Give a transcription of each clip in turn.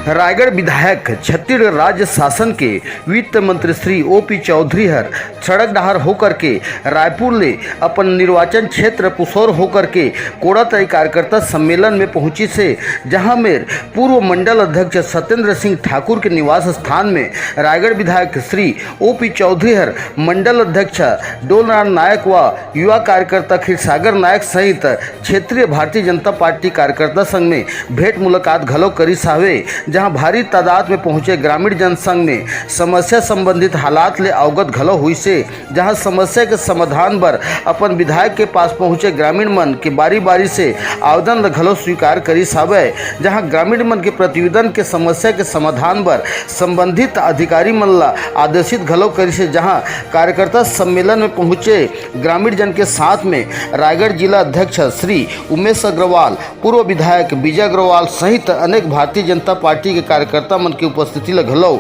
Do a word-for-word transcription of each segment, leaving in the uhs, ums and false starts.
रायगढ़ विधायक छत्तीसगढ़ राज्य शासन के वित्त मंत्री श्री ओ पी चौधरी हर सड़क डहार होकर के रायपुर ले अपन निर्वाचन क्षेत्र पुसौर होकर के कोड़ातराई कार्यकर्ता सम्मेलन में पहुंचिस हे, जहां मेर पूर्व मंडल अध्यक्ष सत्येंद्र सिंह ठाकुर के निवास स्थान में रायगढ़ विधायक श्री ओ पी चौधरी हर मंडल अध्यक्ष डोलराम नायक व युवा कार्यकर्ता खीरसागर नायक सहित क्षेत्रीय भारतीय जनता पार्टी कार्यकर्ता संग में भेंट मुलाकात घलो करिस हावे, जहां भारी तादाद में पहुंचे ग्रामीण जन संग में समस्या संबंधित हालात ले अवगत घलो हुइस हे, जहां समस्या के समाधान बर अपन विधायक के पास पहुंचे ग्रामीण मन के बारी-बारी से आवेदन ल घलो स्वीकार करिस हावय, जहां ग्रामीण मन के प्रतिवेदन के समस्या के समाधान बर संबंधित अधिकारी मन ल आदेशित घलो करिस हे, जहां कार्यकर्ता सम्मेलन में पहुंचे ग्रामीण जन के साथ में रायगढ़ जिला अध्यक्ष श्री उमेश अग्रवाल, पूर्व विधायक विजय अग्रवाल सहित अनेक भारतीय जनता पार्टी के कार्यकर्ता मन के उपस्थिति ल घलो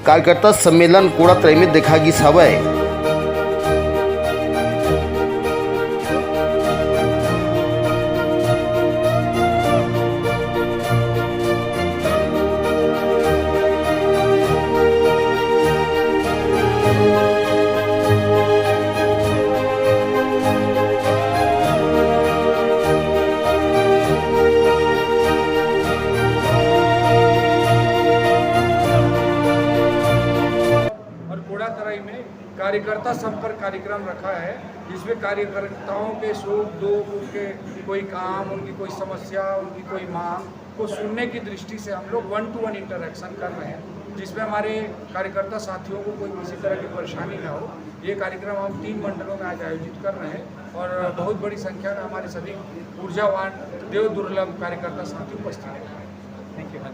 कार्यकर्ता सम्मेलन कोड़ातराई में देखा गिस हवय। और कोड़ातराई में कार्यकर्ता संपर्क कार्यक्रम रखा है, जिसमें कार्यकर्ताओं के सुख दुख, उनके कोई काम, उनकी कोई समस्या, उनकी कोई मांग को सुनने की दृष्टि से हम लोग वन टू वन इंटरेक्शन कर रहे हैं, जिसमें हमारे कार्यकर्ता साथियों को कोई किसी तरह की परेशानी ना हो। ये कार्यक्रम हम तीन मंडलों में आज आयोजित कर रहे हैं और बहुत बड़ी संख्या में हमारे सभी ऊर्जावान देव दुर्लभ कार्यकर्ता साथी उपस्थित हैं। Thank you.